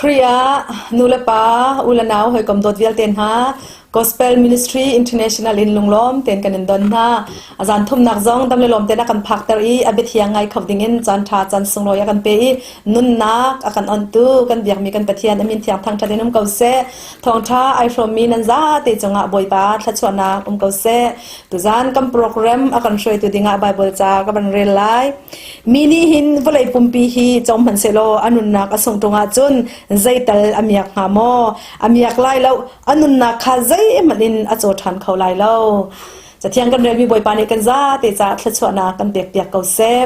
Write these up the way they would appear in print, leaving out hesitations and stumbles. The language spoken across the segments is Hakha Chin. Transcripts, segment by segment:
Khrih ah nu le pa, u le nau hawikom dawt vialte hna, Gospel Ministry International in lunglawm tein kan in don hna. A zan thumnak zong dam le lawm tein a kan phakter i a biathiang ngai kho ding in caan ṭha caan sunglawi a kan pe i nunnak a kan onhtu kan biakmi kan Pathian a min thiang thangṭhat in um ko seh. Thawngṭha ai hrawmmi nan zate cungah Bawipa thluachuahnak um ko seh. Tuzan kan program a kan hruaitu dingah Bible ca ka van rel lai. Mi nih hin vawlei pumpi hi co hmanhsehlaw a nunnak a sungh ṭung ahcun zeital a miak hnga maw? A miak lai lo. A nunnak kha zeihmanh in a caw ṭhan kho lai lo. Cathiang kan relmi Bawipa nih kan zate caah thluachuahnak kan pekpiak ko seh.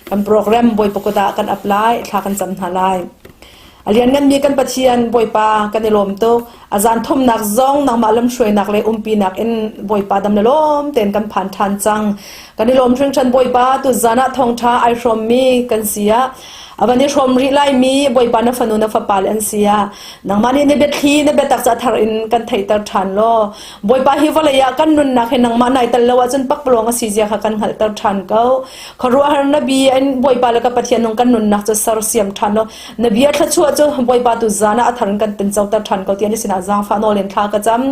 Kan program Bawipa kut ah kan ap lai, thla kan cam hna lai. A liannganmi kan Pathian Bawipa kan i lawm tuk. A zan thumnak zong nangmah lamhruainak le umpinak in Bawipa dam le lawm tein kan phan ṭhan cang. Kan i lawm hringhran Bawipa tu zan ah thawngṭha ai hrawmmi kan si ah a van i hrawm rih laimi Bawipa na fanu na fapa le an si ah nangmah nih na biathli na biatak ca thar in kan theihter ṭhan law Bawipa hi vawlei ah kan nunnak hi nangmah nai tel lo ahcun pakpalawng a si zia kha kan hngalhter ṭhan ko. Khuaruahhar na bi in Bawipa le ka Pathian nung kan nunnak cu sersiam ṭhan law na bia thluachuah cu Bawipa tu zan ah a thar in kan tincoter ṭhan ko ti an sinah zaangfah nawl in thla ka cam.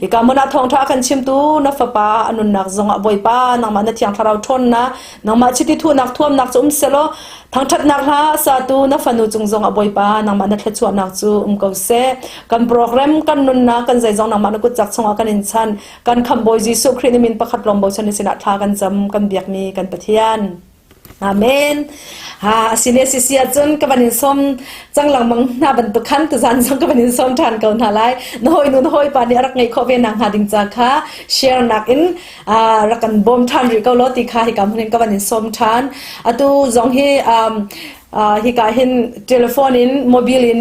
Hika hmun ah thawngṭha kan chimtu na fapa a nunnak zongah Bawipa nangmah na thiang thlarau ṭhawnnak nangmah chiti thuhnak thuamnak cu um sehlaw thangṭhatnak hla satu na fanu cung zongah Bawipa nangmah na thluachuahnak cu um ko seh. Kan program kan nunnak kan zeizong nangmah na kutcak chungah kan in chan. Kan khamh Bawi Jesuh Khrih na min pakhat lawng bochan in sinah thla kan cam kan biakmi kan Pathian. Amen. Ha asine sisi ahcun ka van in som cang lengmang hna bantuk khan tuzan zong ka van in som ṭhan ko hna lai. Na hawi nu na hawi pa nih a rak ngeih khawh ve nak hnga ding ca kha share nak in rak kan bawm ṭhan rih ko law ti kha hika hmun in ka van in som ṭhan. Atu zong hi hika hin telephone in mobile in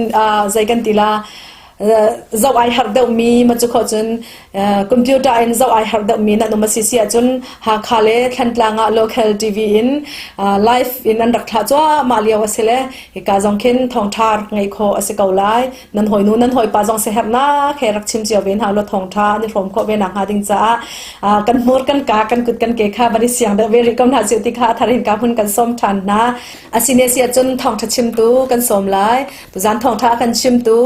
zei kan ti la zoh ai harh deuhmi ma cu khawh cun computer in zoh ai harh deuhmi nan um a si si ahcun Hakha le Thlantlang ah local TV in live in an rak thlah cuahmah lio a si le hika zong khin thawngṭha rak ngeih khawh a si ko lai. Nan hawinu nan hawipa zong siaherhnak he rak chim cio ve hna law thawngṭha an i hrawm khawh ve nakhnga ding caah kan hmur kan ka kan kut kan ke kha van i siang deuh ve rih ko hna cu ti kha a thar in ka hun kan sawm ṭhan hna. Asine si ahcun thawngṭha chimtu kan sawm lai. Tuzan thawngṭha kan chimtu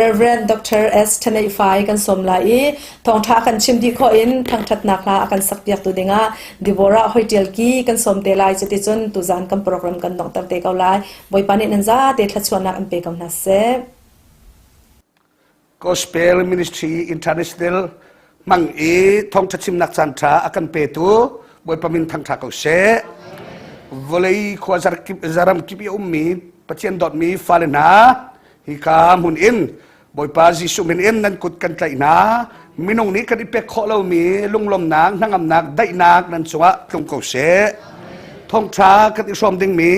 Reverend Dr. S. Thaneifai kan sawm lai i thawngṭha kan chim dih khawh in thangṭhatnak hla a kan sakpiaktu dingah Deborah Hoitialki kan sawm te lai. Cuticun tuzan kan program kan donghter te ko lai. Bawipa nih nan zate thluachuahnak an pe ko hna seh. Gospel Ministry International hmang i thawngṭha chimnak caan ṭha a kan petu Bawipa min thangṭha ko seh. Vawlei khua zaram kip i a ummi Pathian dawtmi fale hna hika hmun in Bawipa Jesuh min in nan kut kan tlaih hna. Minung nih kan i pek khawh lomi lunglawmnak, hnangamnak, daihnak nan cungah tlung ko seh. Thawngṭha kan i hrawm dingmi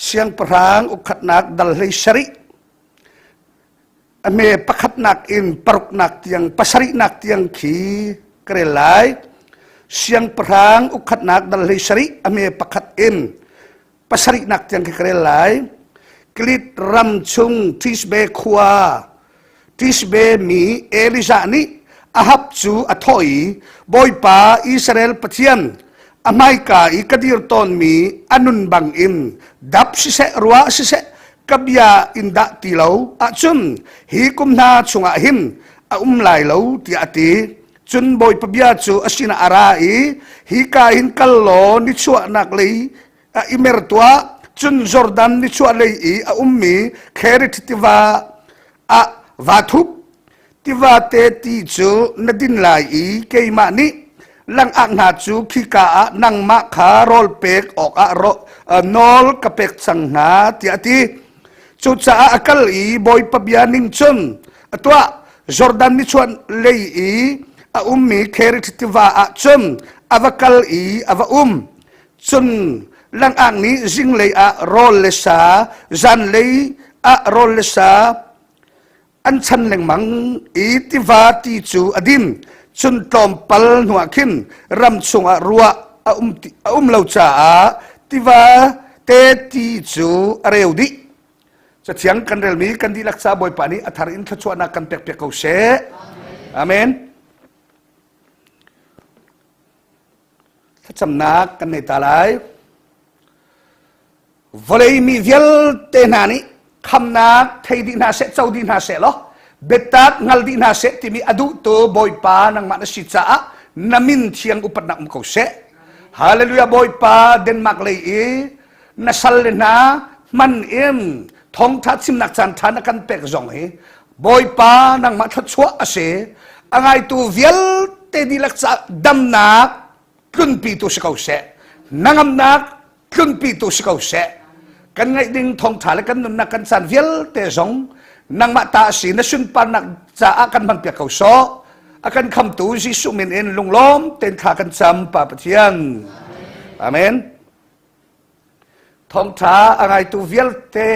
siangpahrang ukhatnak dal hlei sarih A hme pakhatnak in paruknak tiang pasarihnak tiang khi ka rel lai. Siangpahrang ukhatnak dal hlei sarih a hme pakhat in pasarihnak tiang khi ka rel lai. Klit ram chung Tisbe khua Tisbe mi Elijah nih Ahab cu a thawh i Bawipa Israel Pathian a hmaika i ka dir tawnmi a nun bangin dap siseh ruah siseh ka bia in dah ti lo ahcun hi kum hna chungah hin a um lai lo tiah a ti. Cun Bawipa bia cu a sinah a ra i hika hin kal law nichuahnak lei a i mer tuah cun Jordan nichuah lei i a ummi Kherith tiva ah vaa thup Tivate ti cu na din lai i keimah nih langak hna cu khika ah nangmah kha rawl pek awkah nawl ka pek cang hna tiah a ti. Cucaah a kal i Bawipa bia ning cun a tuah. Jordan nichuah lei i a ummi Kherith tiva ah cun a va kal i a va um. Cun langak nih zinglei ah rawl le sa, zanlei ah rawl le sa an chan lengmang i tiva ti cu a din cun tlawmpal hnuah khin ram chungah ruah a um, a um lo caah tiva te ti cu a reu dih cathiang kan relmi kan dihlak ca bawipa nih a thar in thluachuahnak kan pek piak ko seh amen thlacamnak kan nei ta lai vawlei mi vialte hna nih. Khamnak thei dih hna seh, co dih hna seh law biatak hngal dih hna seh timi a duhtu Bawipa nangmah na si caah na min thiang upatnak um ko seh. Hallelujah Bawipa Denmark lei i na sal le hna hman in thawngtha chimnak caan tha na kan pek zong hi Bawipa nangmah thluachuah a si. A ngaitu vialte dihlak caah damnak tlunpitu si ko seh. Hnangamnak tlunpitu si ko seh. Kan ngaih ding thawngtha le kan nunnak kan caan vialte zong nangmah ta a si na sunparnak caah kan hmanpiak ko sawh. A kan khamtu Jesuh min in lunglawm tein thla kan cam Pa Pathian. Amen. Thawngtha a ngaitu vialte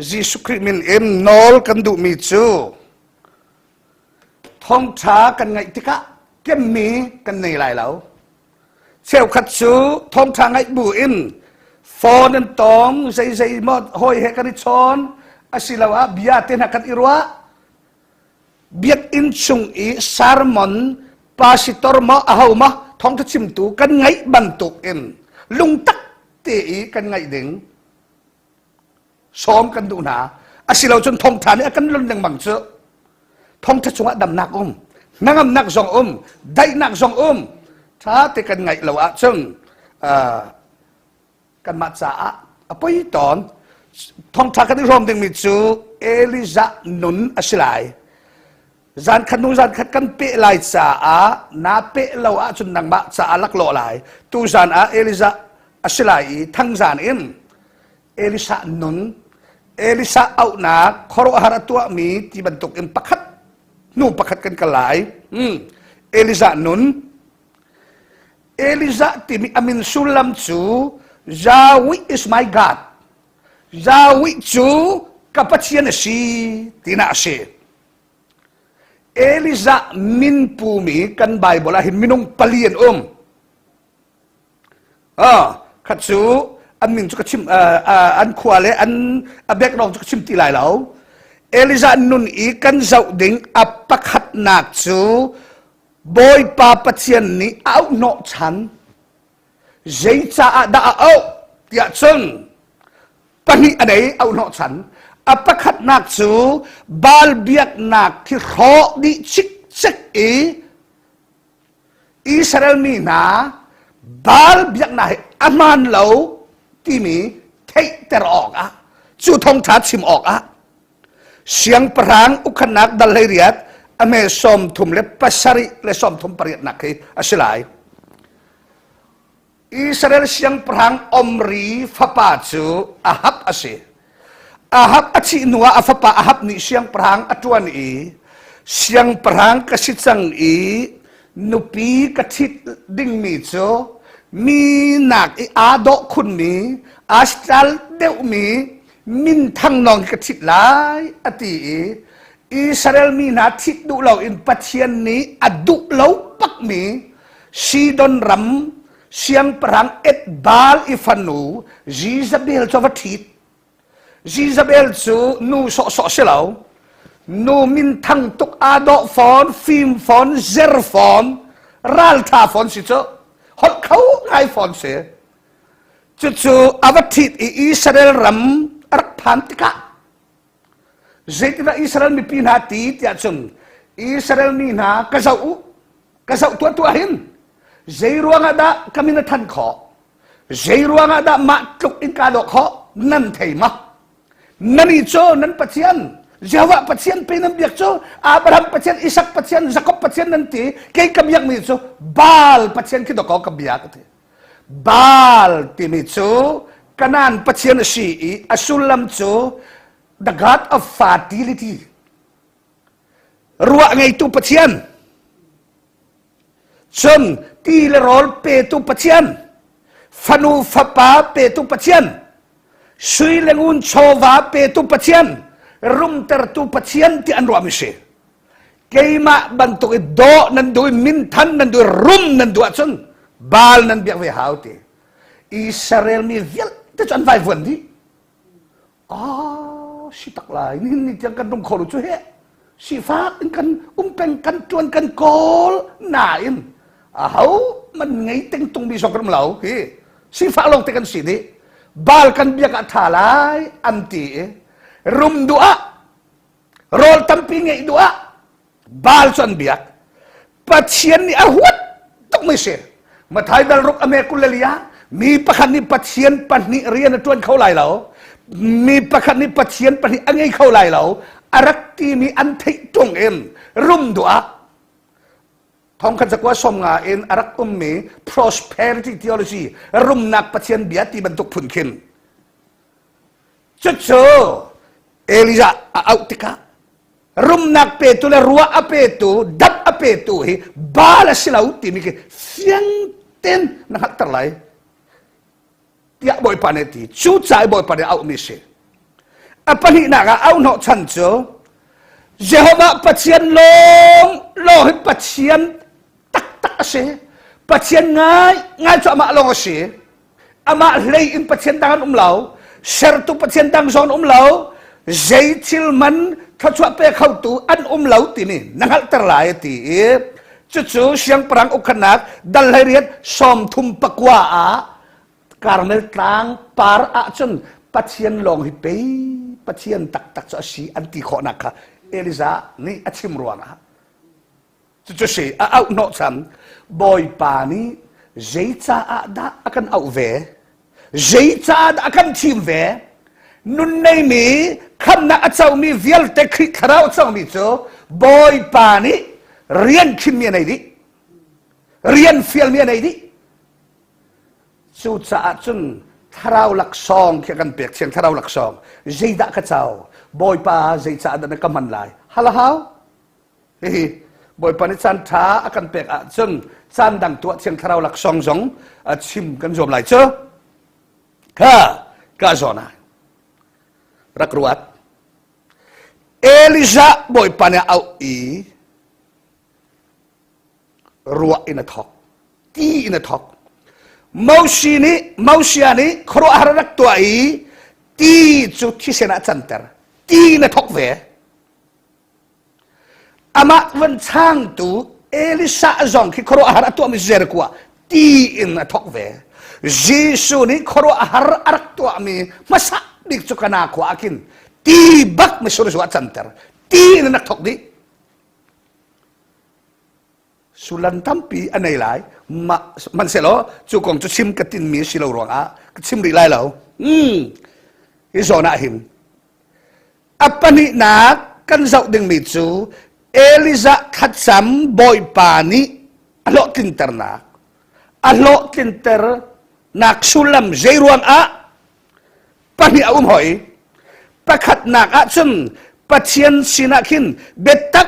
Jesuh Khrih min in nawl kan duhmi cu thawngtha kan ngaih tikah kemmi kan nei lai lo. Cheukhat cu thawngtha ngaih bu in phone an tong zeizei maw hawi he kan i chawn asiloah bia te hna kan i ruah biakinn chung i sermon pastor maw aho maw thawngtha chimtu kan ngaih bantuk in lungtak te i kan ngaih ding sawm kan duh hna asilo cun thawngtha nih a kan lon lengmang cu thawngtha chungah damnak um hnangamnak zong um daihnak zong um tha te kan ngaih lo ahcun kanmah caah a poi tawn thawngtha kan i hrawm dingmi cu Elijah nun a si lai zan khat hnu zan khat kan peh lai caah naa peh lo ahcun nangmah caah laklawh lai tu zan ah Elijah a si lai i thangzan in Elisha nun Elisha auhnak khuaruahhar a tuahmi ti bantuk in pakhat hnu pakhat kan kal lai Elijah nun Elijah timi a min sullam cu Yahweh is my God Yahweh cu ka Pathian a si tina a si Elijah min pumi kan Bible ah hin minung pali an um. Ah, khat cu an min cu ka chim an khua le an a background cu ka chim ti lai lo. Elijah nun i kan zoh ding a pakhatnak cu Bawipa Pathian nih a auh hnawh chan Zeicaah dah a auh tiah cun pahnih a nei auh hnawhchan. A pakhatnak cu Baal biaknak khi hrawh dih cikcek i Israel mi hna Baal biaknak hi a hmaan lo timi theihter awkah cu thawngṭha chim awkah siangpahrang ukhannak dal 18 a hme 37 le 38 nak hi a si lai. Israel siangpahrang Omri fapa cu Ahab a si. Ahab a thih hnuah a fapa Ahab nih siangpahrang a ṭuan i siangpahrang ka si cang i nupi ka ṭhit dingmi cu mi nak i aa dawh khunmi, aa style deuhmi minthang lawng ka ṭhit lai a ti i Israel mi hna ṭhit duh loin Pathian nih a duh lo bakmi Sidon ram siangpahrang Etbaal i fanu Jezebel cu a va ṭhit. Jezebel cu nu sawhsawh si lo, nu minthang tuk aa dawh fawn, fim fawn, zer fawn, ralṭha fawn si cu, holh kho ngai fawn si. Cucu a va ṭhit i Israel ram a rak phan tikah zeitindah Israel mipi hna ti tiah cun Israel mi hna ka zoh u ka zoh tuah tuah hin zei ruangah dah ka min a than khawh zei ruangah dah mah tluk in kaa dawh khawh nan thei ma nani cu nan Pathian Jehovah Pathian pe nan biak cu Abraham Pathian Isak Pathian Jakob Pathian nan ti kei ka biakmi cu Baal Pathian khi dawkaw ka biak ti Baal timi cu Kanaan pathian a si i a sullam cu the God of fertility ruah ngeitu pathian cun ti le rawl petu pathian fanu fapa petu pathian sui le ngun chawva petu pathian rumtertu pathian ti an ruahmi si Keimah bantuk i dawh nan duh i minthan nan duh i rum nan duh ahcun Baal nan biak ve hau ti. Israel mi vialte cu an vaivuan dih. Ah, si tak lai. Nihin ni tiang kan rum kho lo cu he. Sifak in kan um peng kan tuan kan kawl nain aho man ngei teng tung mi zong kan um lo hi. Sifak lawng te kan si dih. Baal kan biak ah tha lai an ti i. Rum duh ah, rawl tampi ngeih duh ah, Baal cu an biak. Pathian nih a huat tukmi si. Mathai dal ruk ame kul le li ah mi pakhat nih Pathian pahnih rian a ṭuan kho lai lo. Mi pakhat nih Pathian pahnih a ngei kho lai lo. A rak timi an theih ṭung in rum duh ah thongkhat zakua 50 in a rak ummi prosperity theology rumnak Pathian bia ti bantuk phun khin cucu Elijah a auh tikah rumnak petu le ruah a petu dap a petu hi Baal a si lo timi khi fiang ten na hngalhter lai tiah Bawipa nih a ti. Cucaah Bawipa nih a auhmi a si. A pahnihnak ah auh hnawhchan cu Jehovah Pathian lawng lawng hi Pathian taktak a si. Pathian ngai ngai cu amah lawng a si. Amah hlei in Pathian dang an um lo. Sertu Pathian dang zong an um lo. Zei thil man thluachuah pe khotu an um lo timi na hngalhter lai a ti i cucu siangpahrang ukhannak dal 18 39 ah Karmel tlang par ahcun Pathian lawng hi pei Pathian taktak cu a si an ti khawhnak kha Elijah nih a chim ruangah cucu si a auh hnawhcham Bawipa nih zeicaah dah a kan auh ve zeicaah dah a kan thim ve nun neimi khamnak a comi vialte Khrih thlarau a comi cu Bawipa nih rian khinmi a nei dih rian fialmi a nei dih Cucaah cun thlarau laksawng khi a kan pek thiang thlarau laksawng zeidah ka cau Bawipa zeicaah dah na ka hman lai hal a hau hihi Bawipa nih caan ṭha a kan pek ahcun caan dang tuah thiang thlarau laksawng zong a chim kan zuam lai cu kha ka zawn ah rak ruat Elijah Bawipa nih a auh i ruah in a thawk ti in a thawk Moses nih Moses nih khuaruahhar rak tuah i ti cu thisen ah canter ti in a thawk ve amah van changtu Elisa zong khi khuaruahhar a tuahmi Jericho ah ti in a thawk ve Jesuh nih khuaruahhar a rak tuahmi hmasa bik cu kana khua ah khin ti bak misur zu ah canter ti in a rak thawk dih Sullam tampi a nei lai. Mah hmanhsehlaw cu kong cu chim ka tinmi si lo ruangah ka chim rih lai lo. Hi zawn ah hin a pahnihnak kan zoh dingmi cu Elijah thlacam Bawipa nih a hlawhtlinternak a hlawhtlinternak sullam zei ruangah pahnih a um hoi. Pakhatnak ah cun Pathian sinah khin biatak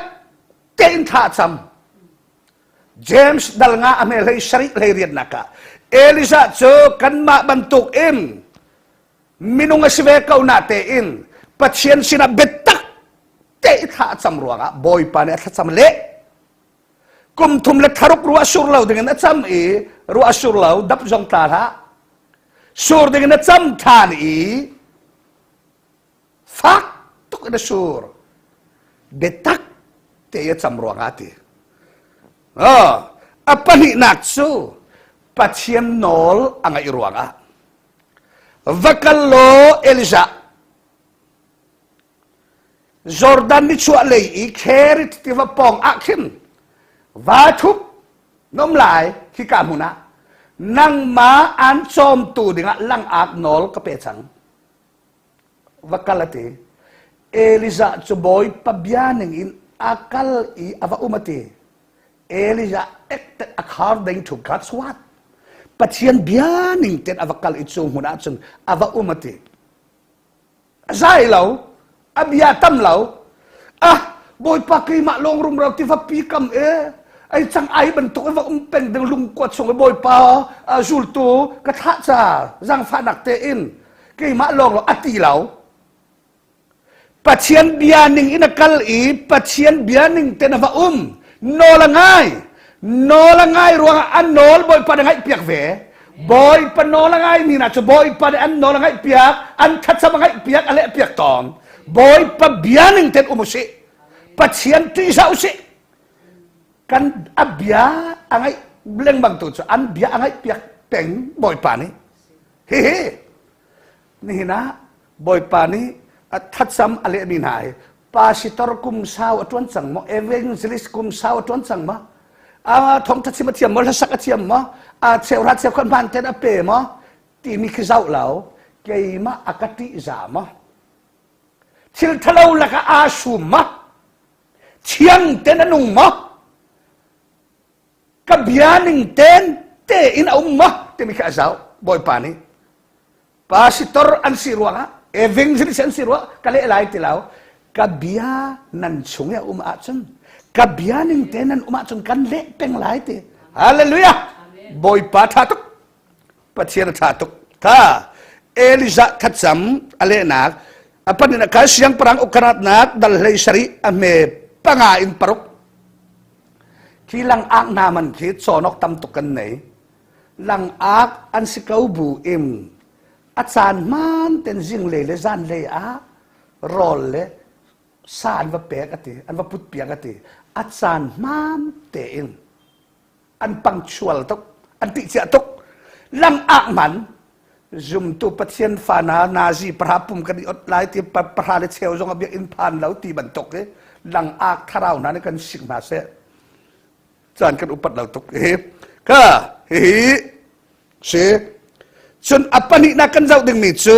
tein thla cam. James dal nga a hme hlei sarih hlei riatnak ah Elijah cu kanmah bantuk in minung a si ve ko na tein Pathian sinah biatak te thla cam ruangah Bawipa nih a thlacam leh kum thum le thlaruk ruah sur lo dingin a cam i ruah sur lo dap zong tla hlah sur dingin a cam than i fak tuk in a sur biatak te a cam ruangah ti a pahnihnak cu Pathian nawl a ngaih ruangah va kal law Elijah Jordan nichuah lei i Kherit tiva pawng ah khin va thup nom lai khika hmun ah nangmah an cawmtu dingah langak nawl ka pe cang va kal a ti Elijah cu Bawipa bia ning in a kal i a va um a ti Elijah acted according to God's word Pathian bia ning ten a va kal i cu hmun ah cun a va um a ti a zai lo a bia tam lo ah Bawipa keimah lawng rumro tiva pi kam e ai cang ai bantuk va um peng ding lungkua chung i Bawipa zultu ka thlah ca zangfahnak tein keimah lawng lo a ti lo Pathian bia ning in a kal i Pathian bia ning ten a va um nawl a ngai nawl a ngai ruangah an nawl Bawipa nih ngaih piak ve Bawipa nawl a ngai mi hna cu Bawipa nih an nawl a ngaih piak an thlacam a ngaih piak a leh piak tawn Bawipa bia ning ten um usih Pathian ṭihzah usih kan a bia a ngaih lengmang tu cu an bia a ngaih piak peng Bawipa nih hihi nihin ah Bawipa nih A thlacam a lehmi hna hi pastor kum sau a ṭuan cang maw? Evangelist kum sau a ṭuan cang maw? Thawngṭha chim a thiam maw? Hlasak a thiam maw? Cheuhra cheukhat hmaan tein a pe maw? Timi khi zoh lo. Keimah a ka ṭihza maw? Thil ṭhalo lakah aa sum maw? Thiang tein a nung maw? Ka bia ning ten tein a um maw? Timi khi a zoh. Bawipa nih pastor an si ruangah evangelist an si ruah ka leh lai ti lo. Ka bia nan chung i a um ahcun, ka bia ning te nan um ahcun kan leh peng lai ti. Hallelujah! Bawipa ṭha tuk. Pathian a ṭha tuk. Tha Elijah thlacam a lehnak a panin a kal siangpahrang ukharatnak dal hlei sarih a hme panga in paruk. Khi langak hna man khi cawnok tam tuk kan nei. Langak an si ko bu im a caan hmaan ten zinglei le zanlei ah rawl le sa an va pek a ti, an va put piak a ti. A caan hmaan tein an punctual tuk, an tihcia tuk. Langak man zumtu Pathian fa na nazi pahra pum kan i ot lai ti pahra le cheu zong a biakinn phan lo ti bantuk i langak thlarau hna nih kan sik hna seh. Caan kan upat lo tuk hi. Ka hihi si. Cun a pahnihnak kan zoh dingmi cu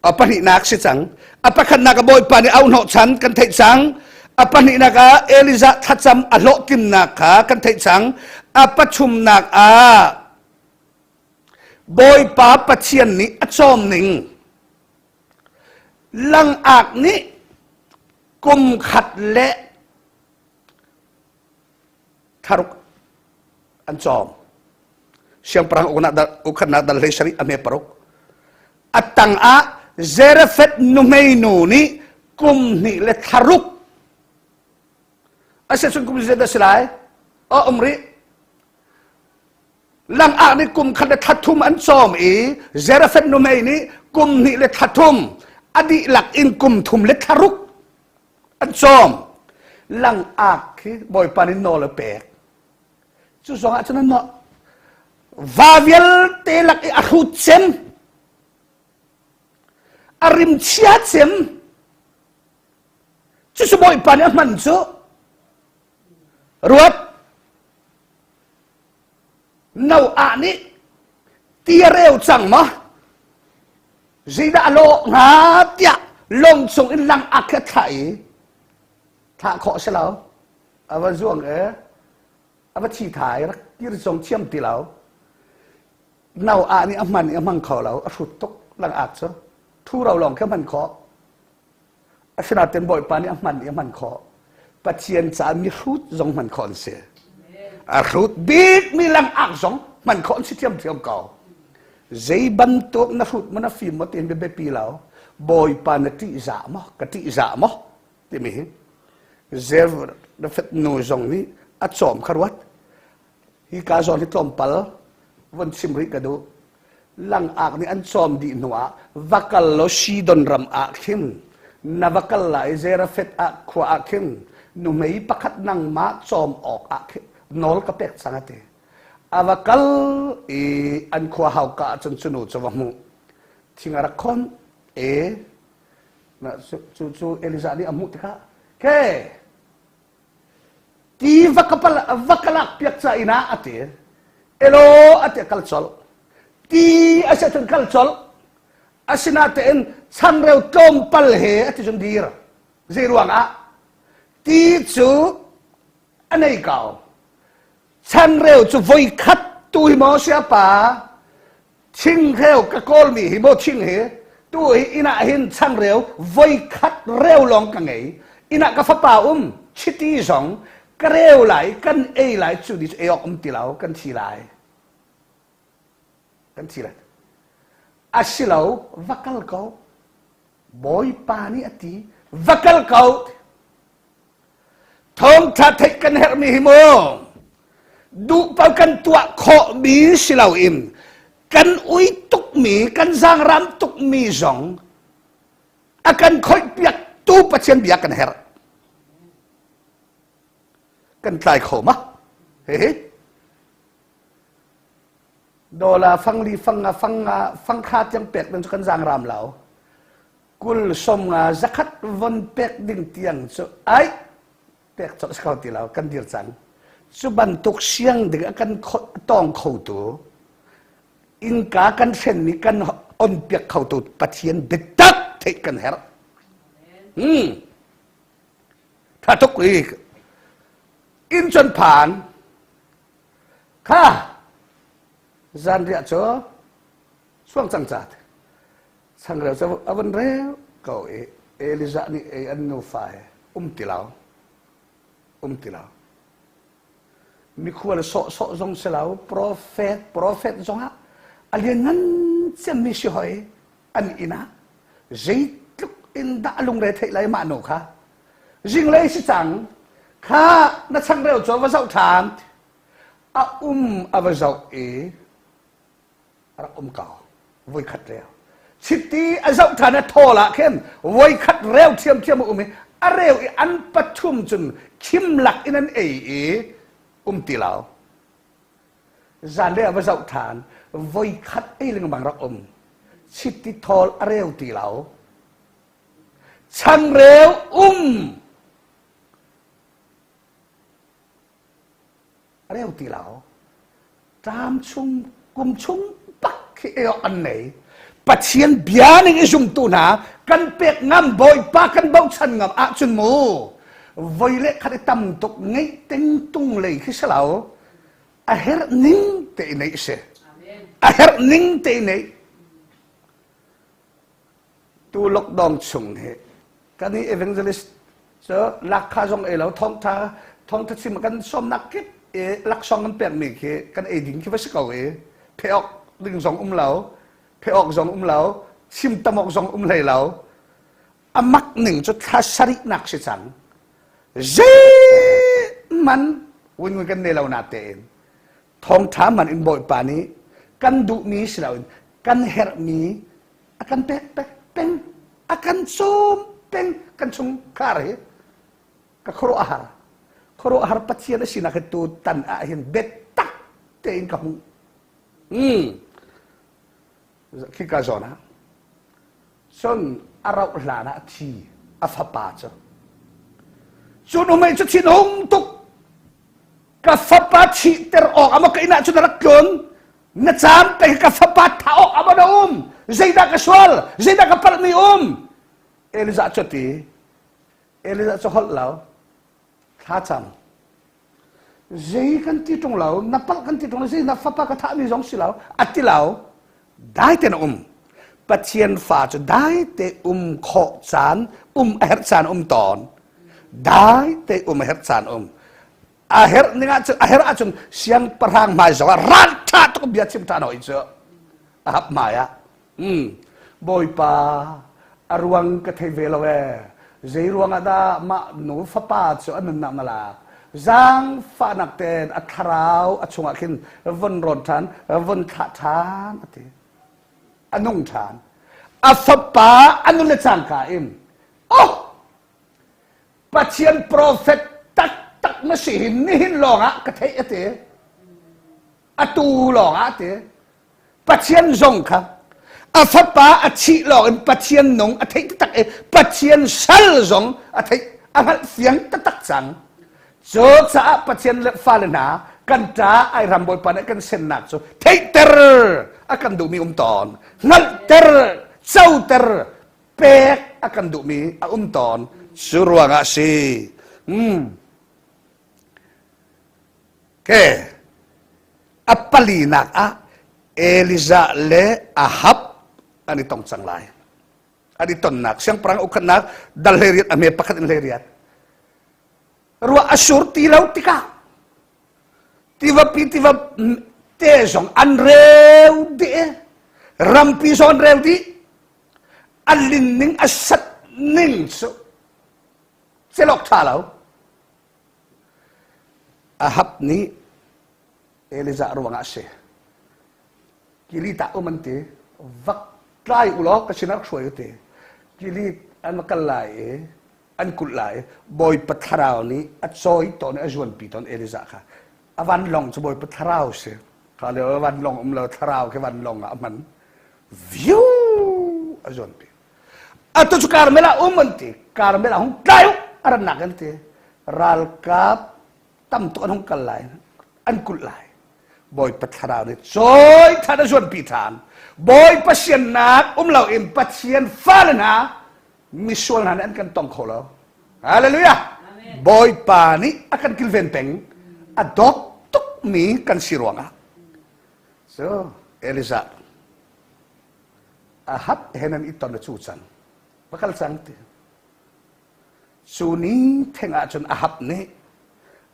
a pahnihnak si cang. A pakhatnak a Bawipa nih auh hnawhchan kan theih cang. A pahnihnak ah Elijah thlacam a hlawhtlinnak kha kan theih cang. A pathumnak ah Bawipa Pathian nih a cawm ning. Langak nih kum khat le thlaruk an cawm. Siangpahrang ukhatnak dal hlei sarih a hme paruk. A tang ah Zarephath nuhmei nu nih kum hnih le thlaruk a si cun kum zeizat a si lai? A um rih. Langak nih kum khat le thla thum an cawm i Zarephath nuhmei nih kum hnih le thla thum a dihlak in kum thum le thla ruk an cawm. Langak khi Bawipa nih nawl a pek. Cu zong ah cun an nawh. Va vialte lak i a hrut cem, a rimchia cem, cucu Bawipa nih a hman cu. Ruat. Noah nih ti a reu cang maw? Zeidah a lawh hnga tiah lawng cung in lang a kha thlah i thlah khawh si lo. A va zuang i a va thi thai rak kir zong thiam ti lo. Noah nih a hman i a hmang kho lo. A hrut tuk langak cu. Ṭhuro lawng khi a hman khawh. Asinain Bawipa nih a hman i a hman khawh. Pathian caah mihrut zong hman khawh an si. A hrut bikmi langak zong hman khawh an si ṭhiamṭhiam ko. Zei bantuk na hrut maw na fim maw tiin biapi lo. Bawipa na ṭihzah maw ka ṭihzah maw timi hi Zarephath nu zong nih a cawm kha ruat. Hi ka zawn hi tlawmpal von chim rih ka duh. Langak nih an cawm dih hnuah va kal law Sidon ram ah khin na va kal lai Zarephath ah khua ah khin nuhmei pakhat nangmah cawm awk ah khin nawl ka pek cang a ti. A va kal i an khua hauka ah cun cu nu cu va hmuh. Thing a rak khon e cu cu Elijah nih a hmuh tikah ke Ti va ka pal va ka lak piak ca inn ah a ti. Elo a ti kal colh. Ti a si ahcun kal colh. Asinain changreu tlawmpal he a ti cun dir. Zei ruang ah? Ti cu a nei ko. Changreu cu voi khat tu hi maw siapa Thingreu ka kawlmi hi maw thing hi tu hi inn ah hin changreu voi khat reu lawng ka ngei. Inn ah ka fapa um chiti zong ka reu lai kan ei lai cu ni cu ei awk um ti lo kan thi lai. Kan thi lai. Asilo va kal ko. Bawipa nih a ti va kal ko. Thawngṭha theih kan herhmi hi mu duh paoh kan tuah khawhmi si loin kan ui tukmi kan zaangram tukmi zong a kan khoihpiaktu Pathian bia kan herh. Kan tlai kho ma? Hihi. Dola fangli fang nga fang nga fang kha tiang pek ding cu kan zaangram lo. Kul 50 zakhat von pek ding tiang cu ai pek cawk si kho ti lo kan dir cang. Cu bantuk siang ding a kan tawng khotu innka kan hrenmi kan on piak khotu Pathian biatak theih kan herh. Hmm. Tha tuk i inn cun phan kha zanriah cu suang cang ca changreu cu a vun reu ko i Elijah nih ei an nufa he um ti lo um ti lo mikhual sawhsawh zong si lo profet profet zongah a lianngan cemmi si hoi an inn ah zeitluk in dah a lungre theih lai mah nu kha zinglei si cang kha na changreu cu va zoh ṭhan a um a va zoh i a rak um ko voikhat reu chiti a zoh ṭhan a thawl ah khin voikhat reu ṭhiamṭhiam a um i a reu i an pathum cun khim lak in an ei i um ti lo Zanlei ah va zoh ṭhan, voikhat ei lengmang rak um. Chiti thawl a reu ti lo. Changreu um a reu ti lo. Ṭam chung, kum chung bak khi ei awk an nei. Pathian bia ning i zumtu hna kan pek ngam Bawipa kan bochan ngam ahcun mu voi le khat i tam tuk ngeih ting tung lei khi si lo a herh ning te i neih si a herh ning te i neih tu lockdown chung hi kan i evangelist cu lakha zong ei lo thawngtha thawngtha chim kan sawmnak kip i laksawng kan pekmi khi kan ei ding khi va si ko i phe awk ding zong um lo phe awk zong um lo chim tam awk zong um hlei lo a mak ning cu thla sarihnak si cang zeihman win kan nei lo na tein thawngtha man in bawipa nih kan duhmi si loin kan herhmi a kan pek pek peng a kan cawm peng kan chungkhar hi ka khuaruah har khuaruah har pathian a sinak hi tu tan ah hin biatak tein ka hmuh mm khika zawn ah cun a rauh hlan ah thi a fapa cu cu nu mei cu thinhung tuk ka fapa thihter awk ama ka inn ah cun a rak tlun na caam pe ka fapa thah awk ama na um zeidah ka sual zeidah ka palhmi um Elijah cu ti Elijah cu holh lo thlacam zei kan ti ṭung lo na palh kan ti ṭung lo zei na fapa ka thahmi zong si lo a ti lo dai tein a um Pathian fa cu dai te um khawh caan um a herh caan um tawn dai te um a herh caan um a herh ning ahcun a herh ahcun siangpahrang hmai zong ah ralṭha tuk bia chim ṭhan hoi cu a hap hmai ah mm bawipa a ruang ka thei ve lo ee zei ruang ah dah mah nu fapa cu a nunnak na lak zaangfahnak tein a thlarau a chungah khin von rawn ṭhan von thlah ṭhan a ti a nung ṭhan a fapa a nun le cangka in oh Pathian profet taktak na si hi nihin lawngah ka theih a ti. Atu lawngah a ti. Pathian zong kha a fapa a thih lawng in Pathian nung a theih taktak i Pathian sal zong a theih a hngalh fiang taktak cang. Cu caah Pathian le fale hna kan ṭa ai ram Bawipa nih kan sennak cu theihter a kan duhmi um tawn hngalhter coter pek a kan duhmi a um tawn cu ruangah si ke a palinak ah Elijah le Ahab an i tong cang lai an i tonnak siangpahrang ukhatnak dal 18 a me pakhat in 18 ruah a sur ti lo tikah tivapi tiva te zong an reu dih rampi zong an reu dih a lin ning a sat ning cu celok ṭha lo Ahab nih Elijah ruangah a si kili tah um an ti vak tlai u law ka sinah hruai u ti kili an va kal lai i an kulh lai Bawipa thlarau nih a cawi tawn i a zuanpi tawn Elijah kha a vanlawng cu Bawipa thlarau si kha lio vanlawng um lo thlarau khi vanlawng ah a hman viu a zuanpi. Atu cu Karmel ah um an ti. Karmel ah hung tlai u a rannak an ti. Ralkap tam tuk an hung kal lai. An kulh lai. Bawipa thlarau nih cawi ṭhan a zuanpi ṭhan. Bawipa siannak um loin Pathian fale hna misual hna nih an kan tong kho lo. Hallelujah! Bawipa nih a kan kilven peng. A dawt tukmi kan si ruangah. So, Elijah Ahab he nan i ton a cu cang. Va kal cang ti. Cu ni theng ah cun Ahab nih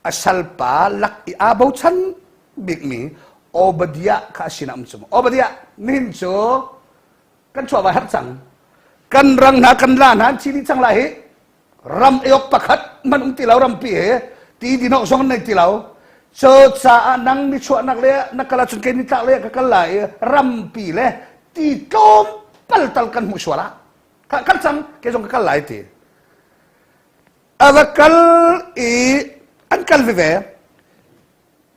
a salpa lak i aa bochan bikmi Obadiah kha a sinah um cu. Obadiah, nihin cu kan chuah vai har cang. Kan rang hna kan la hna an thi dih cang lai hi. Ram eok pakhat man um ti lo rampi he ti dinok zong nei ti lo. Cu caah nang ni chuahnak le na kal ahcun kei nitlak le ka kal lai i rampi le ti tlawm pal tal kan hmuh sual ah kal cang kei zong ka kal lai ti. A va kal i an kal veve.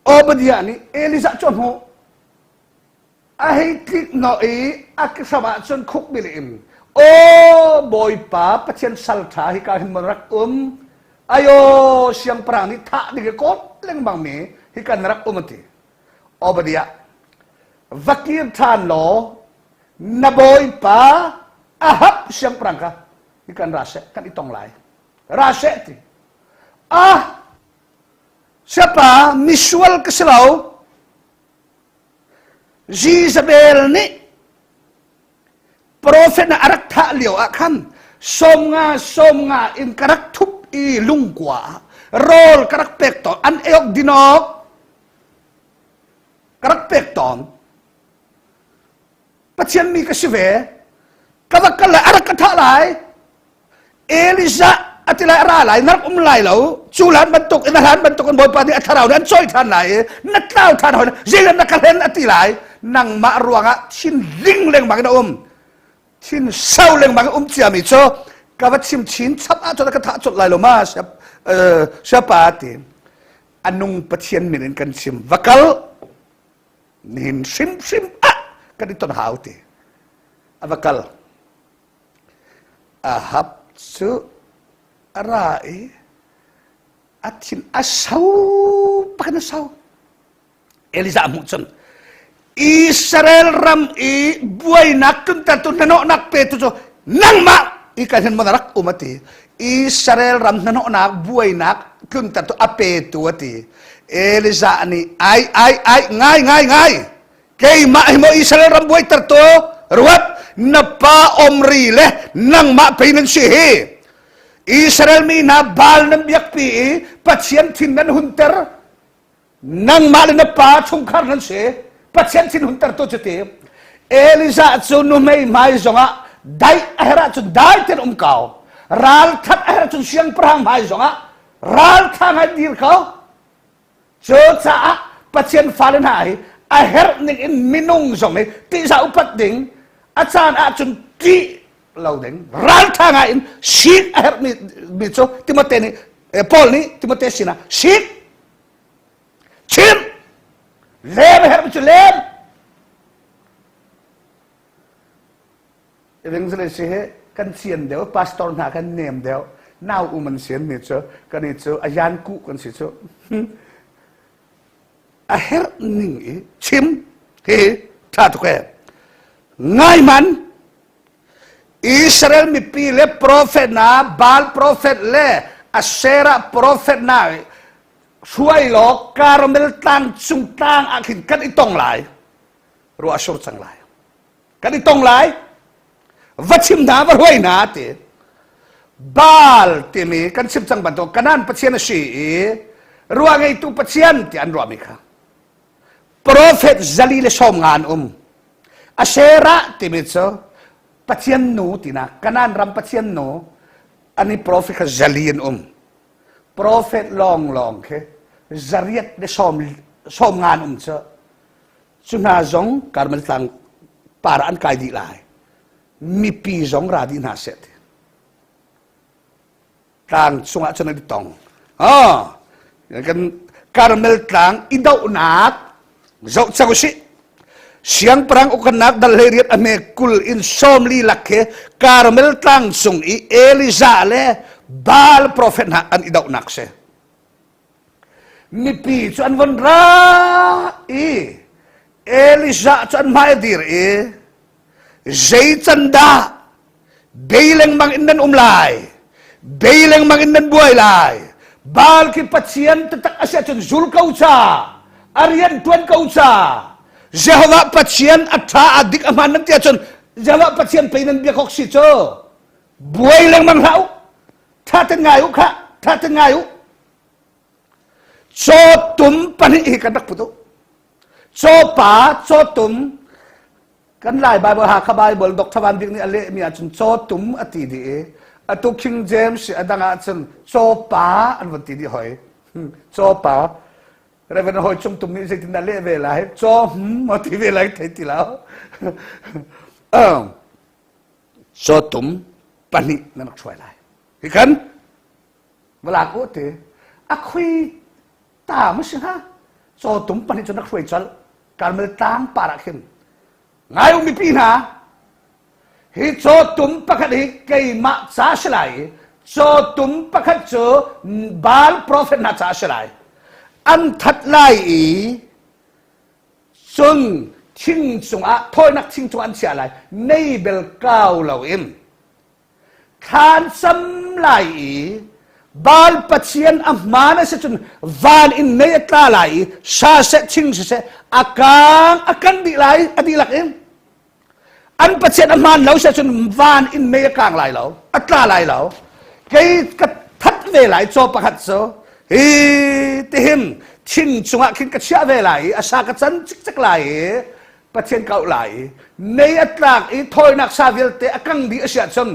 Obadiah nih Elijah cu a hmuh. A hei tlik hnawh i a hram ah cun khuk bil in aw Bawipa Pathian sal ṭha hika hin maw rak um ayo siangpahrang nih thah ding i kawl lengmang mi hika na rak um a ti. Obadiah va kir ṭhan law na bawipa Ahab siangpahrang kha hikan ra seh kan i tong lai ra seh ti. Ah siapa misual ka si lo Jezebel nih profet a rak thah lio ah khan 50 50 in ka rak thup i lungkua ah rawl ka rak pek tawn an eok dinok ka rak pek tawn Pathian mi ka si ve ka va kal lai a rak ka thah lai Elijah a ti lai a ra lai na rak um lai lo cu hlan bantuk in a hlan bantuk in Bawipa nih a thlarau nih an cawi ṭhan lai i na tlau ṭhan hoi zeidah na ka hlen a ti lai nangmah ruangah thin ling lengmang in a um thin sau lengmang in um ciami cu ka va chim chin chap ahcun a ka thah colh lai lo ma siapa ti a nung Pathian min in kan chim va kal nihin hrimhrim ah kan i ton hau ti a va kal Ahab cu a ra i a thin a sau bak in a sau. Elijah hmuh cun Israel ram i buainak tluntertu hnahnawhnak petu cu nangmah i kan hin maw na rak um a ti. Israel ram hnahnawhnak buainak tluntertu a petu a ti. Elijah nih ai ai ai ngai ngai ngai Keimah hi maw Israel ram buaiter tu ruat na pa Omri le nangmah pei nan si hi. Israel mi hna Baal nan biakpi i Pathian thin nan hunter nangmah le na pa chungkhar nan si Pathian thin hunter tu cuti Elijah cu nuhmei hmai zongah dai a herh ahcun dai ten um ko ralthat a herh ahcun siangpahrang hmai zongah raltha ngai dir ko Cucaah Pathian fale hna hi a herh ning in minung zong hi tihzah upat ding a caan ahcun ṭih lo ding ralṭha ngai in sik a herhmi mi cu Timote nih Paul nih Timote sinah sik chim lem a herhmi cu lem Evangelist hi kan cian deuh, pastor hna kan nem deuh. Nau um an sian mi cu kan i cu a yan ku kan si cu. A herh ning i chim hi tha tuk e. Ngai man Israel mipi le prophet na Baal prophet le Asherah prophet na hruai law Carmel tlang cung tlang ah khin kan i tong lai. Ruah sur cang lai. Kan i tong lai va chim hna va hruai hna ti Baal timi kan chim cang bantuk Kanan pathian a si i ruah ngeitu pathian ti an ruahmi kha profet 490 an um Asherah timi cu pathian nu tinak Kanan ram pathian nu ani profet kha 400 an um profet lawng lawng khi 890 an um cu Cu hna zong Karmel tlang par ah an kai dih lai. Mipi zong ra dih hna seh ti. Tlang cungah cun an i tong. Oh, kan Karmel tlang i dohnak zoh cang usih. Siangpahrang ukannak dal 18 a hme 20 in 40 lak khi Karmel tlang cung i Elijah le Baal profet hna an i dohnak si. Mipi cu an von ra i Elijah cu an hmai a dir i zei can dah bei lengmang in nan um lai bei lengmang in nan buai lai Baal khi Pathian taktak a si ahcun zul ko ca a rian tuan ko ca Jehovah Pathian a ṭha a dik a hmaan nan ti ahcun Jehovah Pathian pei nan biak awk si cu buai lengmang hlah u ṭha ten ngai u khah ṭha ten ngai u cawtum pahnih hi kan rak put u cawpa cawtum Kan Lai Bible Hakha Bible Dr. Van Bik nih a lehmi ahcun cawtum a ti dih i atu King James a dang ahcun cawpa an von ti dih hoi. Cawpa. Reverend Hoi Cung Tum nih zeitin dah leh ve lai? Caw hm a ti ve lai thei ti lo. Cawtum pahnih nan rak hruai lai. Hi kan valak u ti a khui ta ma si hnga cawtum pahnih cu rak hruai colh Karmel tlang par ah khin ngai u mipi hna hi cawtum pakhat hi keimah ca si lai i cawtum pakhat cu Baal profet hna ca si lai an that lai i cun thing cungah thawinak thing cungah an chiah lai mei bel kau loin Thlan cam lai i Baal pathian a hmaan a si cun van in mei a tla lai i sa seh thing siseh a kaang a kan dih lai a dihlak in an pathian a hmaan lo si cun van in mei a kaang lai lo a tla lai lo kei ka that ve lai caw pakhat cu hi tihin thing cungah khin ka chiah ve lai i a sa ka can cikcek lai i Pathian ka auh lai i mei a tlak i thawinak sa vialte a kang dih a si ahcun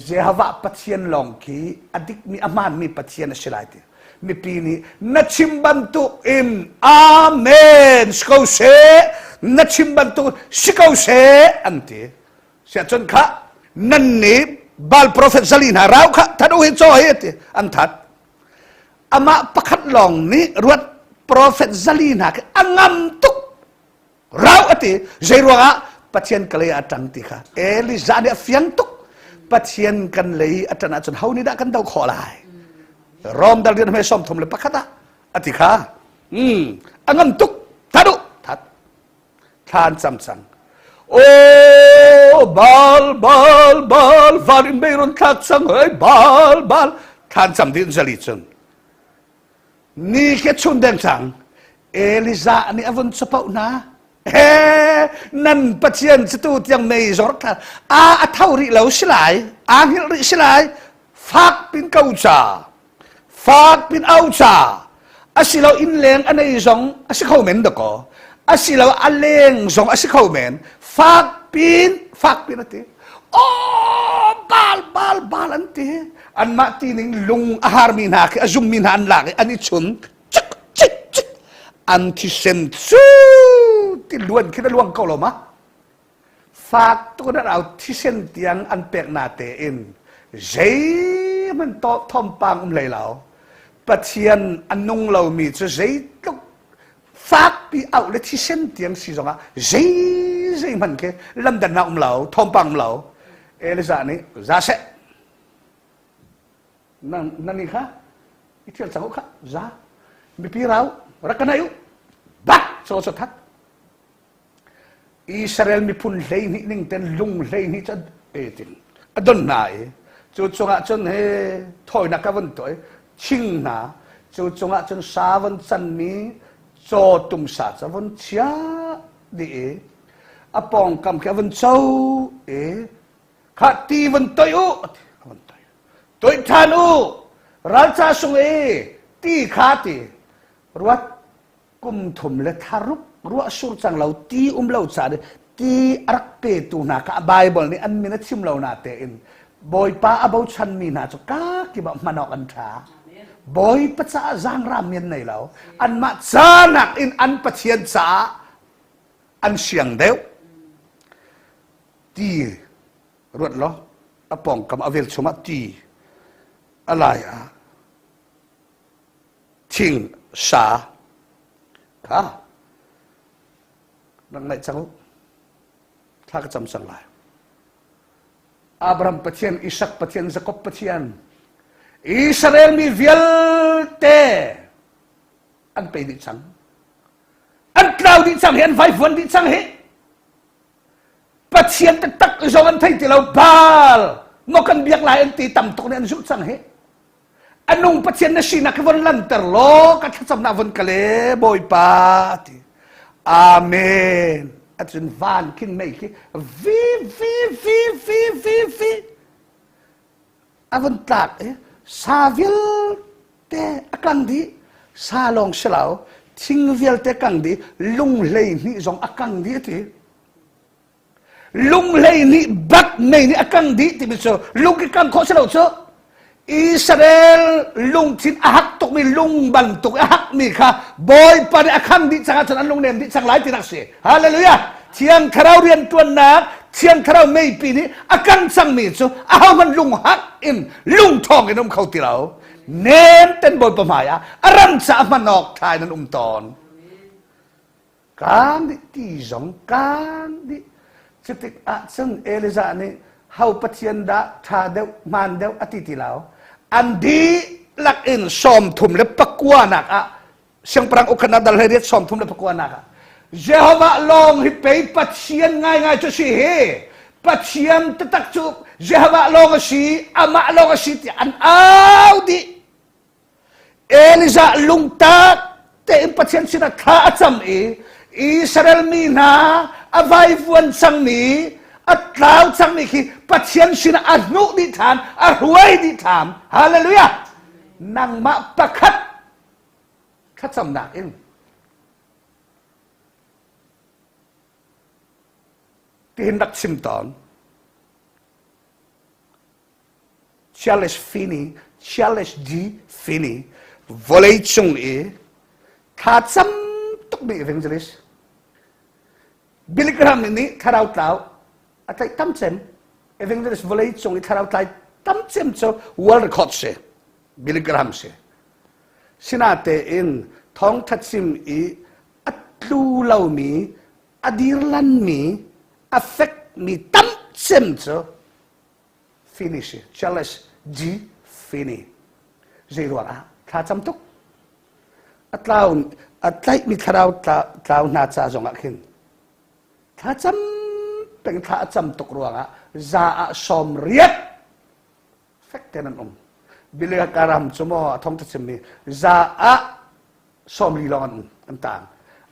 Jehovah Pathian lawng khi a dikmi a hmaanmi Pathian a si lai ti mipi nih na chim bantuk in amen si ko seh na chim bantuk si ko seh an ti siahcun kha nan nih Baal profet zali hna rau kha that u hi caw hi ti an that amah pakhat lawng nih ruat profet zali hna khi a ngam tuk rau a ti zei ruangah Pathian ka lei a ṭang ti kha Elijah nih a fiang tuk Pathian kan lei a ṭan ahcun ho nih dah kan do khawh lai Rom dal rian hme 31 ah a ti kha a ngam tuk that u that thla an cam cang o bal bal bal van in mei run thlak cang hei bal bal thla an cam dih zali cun ni ke chun deng cang Elijah nih a vun capoh hna he nan pathian cu tu tiang mei zor thla a a tho rih lo si lai a hngilh rih si lai fak pin ko ca Fak pin au ca asilo innleng a nei zong a si kho men dakaw asilo a leng zong a si kho men fak pin fak pin a ti oh bal bal bal an ti anmah ti ning lung a harmi hna khi a zummi hna an lak i an i chun cik cik cik an thisen cu ti luan khi na luang ko lo ma Fak tuk in an au thisen tiang an pek na tein zeihmanh thawngpang um hlei lo. Pathian a nung lomi cu zeitluk fakpi auh le thisen tiang si zongah zei zeihmanh khi lamdannak um lo, thawngpang um lo. Elijah nih za seh nan ni kha i thial cang u kha za mipi rau rak ka naih u bak chaw chaw that Israel miphun 12 ning ten lung 12 cu etin a don hna i cu cungah cun he thawinak ka vun tuah i thing hna cu cungah cun sa von canmi cawtum sa cu a vun chiah dih i a pawngkam khi a vun co i kha ti vun toih u a vun toih toih ṭhan u ralca sung i ti kha ti ruat kum thum le thla ruk ruah sur cang lo ti um lo ca ti a rak petu hna kha Bible nih an min a chim lo na tein Bawipa a bochanmi hna cu kakip ah hman awk an ṭha. Bawipa caah zaangram mi an nei lo. Anmah ca nakin an Pathian caah an siang deuh. Ti ruat law a pawngkam a velchum ah ti a lai ah thing sa kha. Rak ngaih cang u. Thla ka cam cang lai. Abraham Pathian, Isak Pathian, Jakob Pathian, Israel mi vialte an pe dih cang. An tlau dih cang hi, an vaivuan dih cang hi. Pathian taktak zong an thei ti lo Baal maw kan biak lai an ti tam tuk nih an zulh cang hi anung Pathian na sinak hi von lanter law ka thlacamnak von ka le Bawipa ti Amen acun van khin mei khi vi vi vi vi vi vi a von tlak i sa vialte a kang dih sa lawng si lo thing vialte kang dih lung 12 zong a kang dih a ti lung 12 bak mei nih a kang dih timi cu lung i kang khawh si lo cu Israel lungthin a hak tukmi lung bantuk a hakmi kha Bawipa nih a kham dih cang ahcun an lungnem dih cang lai ti nak si. Hallelujah! Thiang Thlarau rianṭuannak, Thiang Thlarau meipi nih a kang cangmi cu ahohmanh lunghak in lungṭhawng in um kho ti lo. Nem ten Bawipa hmai ah a ram caah hman awk ṭha in an um tawn. Kaan dih ti zong kaan dih. Cutik ahcun Elijah nih ho pathian dah ṭha deuh hmaan deuh a ti ti lo. An dihlak in 39 nak ah siangpahrang ukhanak dal 18 39 nak ah Jehovah lawng hi pei Pathian ngaingai cu si hi. Pathian taktak cu Jehovah lawng a si, amah lawng a si tiah an au dih. Elijah lungtak tein Pathian sinah thla a cam i Israel mi hna a vaivuan cangmi a tlau cangmi khi Pathian sinah a hnuh dih ṭhan a hruai dih ṭhan hallelujah nangmah pakhat thlacamnak in tihin rak chim tawn Charles Finney, Charles G. Finney, vawleicung i thla cam tukmi evangelist. Billy Graham nih thlarau tlau a tlaih tam cem. Evangelist vawleicung i thlarau tlai tam cem cu world record si. Billy Graham si. Sinatein thawngtha chim i a tlu lomi, a dirlanmi, a fekmi tam cem cu Finish Charles G. Finney zei ruangah thla cam tuk a tlau a tlaihmi thlarau tlau hna ca zongah khin thla cam peng thla a cam tuk ruangah za ah 80 fek ten an um Billy Graham cu maw a thong chimmi za ah 40 lawng an um an tang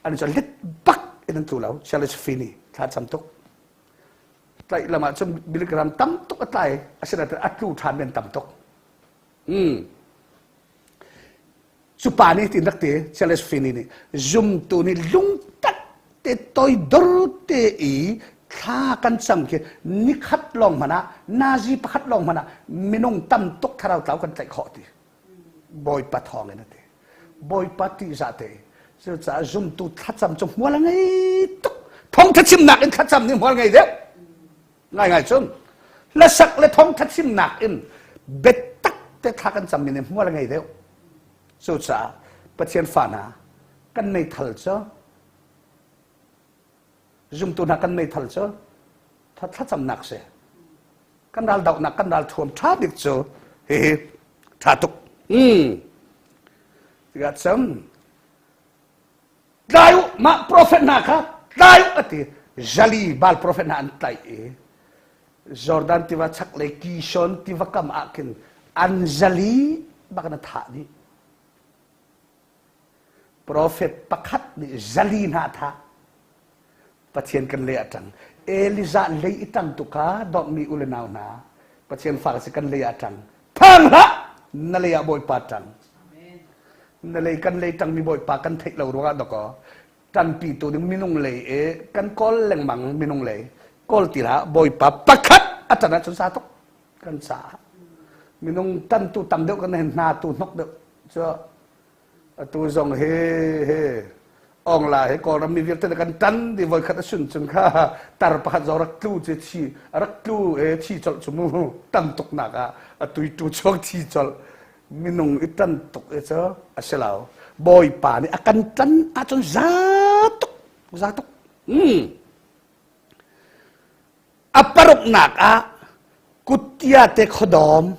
an cu lit bak in an tlu lo Charles Finney thla cam tuk tlaih lam ah cun milligram tam tuk a tlai asinain a tlu ṭhan men tam tuk cu pa nih tin rak ti Charles Finney nih zumtu nih lungtak te toidor te i thla kan cam khi nikhat lawng hmanh ah nazi pakhat lawng hmanh ah minung tam tuk thlarau tlau kan tlaih khawh ti Bawipa thawng in a ti. Bawipa ṭihzah te. Cucaah zumtu thlacam cu hmual a ngei tuk. Thawngṭha chimnak in thlacam nih hmual ngei deuh. Ngaingai cun hlasak le thawngṭha chimnak in biatak te thla kan cammi nih hmual a ngei deuh. Cucaah Pathian fa hna kan meithal cu zumtu hna kan meithal cu thlacamnak si. Kan ral dohnak kan ral thuam ṭha bik cu hihi ṭha tuk. Tikah cun tlai u mah profet hna kha tlai u a ti. Zali Baal profet hna an tlaih i Jordan tiva chaklei Kishon tiva kam ah khin an zali bak in a thah dih. Profet pakhat nih zali hna a thah. Pathian kan lei a ṭang. Elijah lei i ṭang tu kha dawtmi u le nau hna Pathian fa si kan lei ah ṭang. Phang hlah! Na lei ah Bawipa ṭang. Na lei kan lei ṭangmi Bawipa kan theih lo ruangah dakaw ṭanpi tu ding minung lei i kan kawl lengmang minung lei kawl ti hlah Bawipa pakhat a ṭan ahcun sa tuk kan caah minung ṭantu tam deuh kan hna tu hnok deuh cu Atu zong hi hi ongla hi Kawlram mi vialte kan tan di voi khat a sun chung kha tar pakhat zong rak tlu cu thi rak tlu e thi colh cu mu tam tuk nak ah a tui tu chuak thi colh minung i tan tuk e cu a si lo bawipa nih a kan tan ahcun za tuk za tuk. Hmm. A paruknak ah kuttia te khuadawm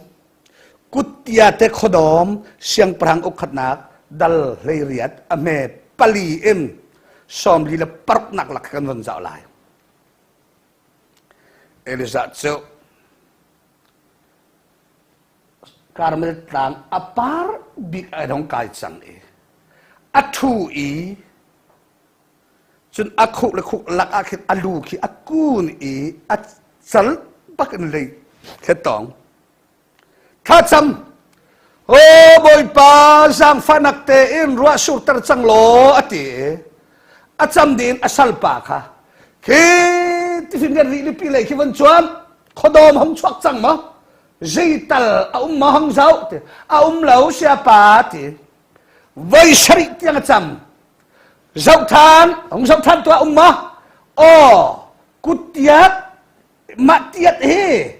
kuttia te khuadawm siangpahrang ukkhatnak dal 18 a hme pali in 46nak lak kan von zoh lai. Elijah cu Karmel tlang a par bik ai dong kai cang i a ṭhu i Cun a khuh le khuh lak ah khin a lu khi a kun i a cal bak in lei thlet tawng. Thlacam Aw Bawipa zaangfahnak tein ruah surter cang law a ti i a cam ding a salpa kha khi tifinriat rilipi lei khi von cuan khuadawm hong chuak cang maw zeital a um maw hong zoh ti a um lo siapa ti voi sarih tiang a cam Zoh ṭhan, hung zoh ṭhan tuah um maw? Aw, kuttiat, mah tiat hi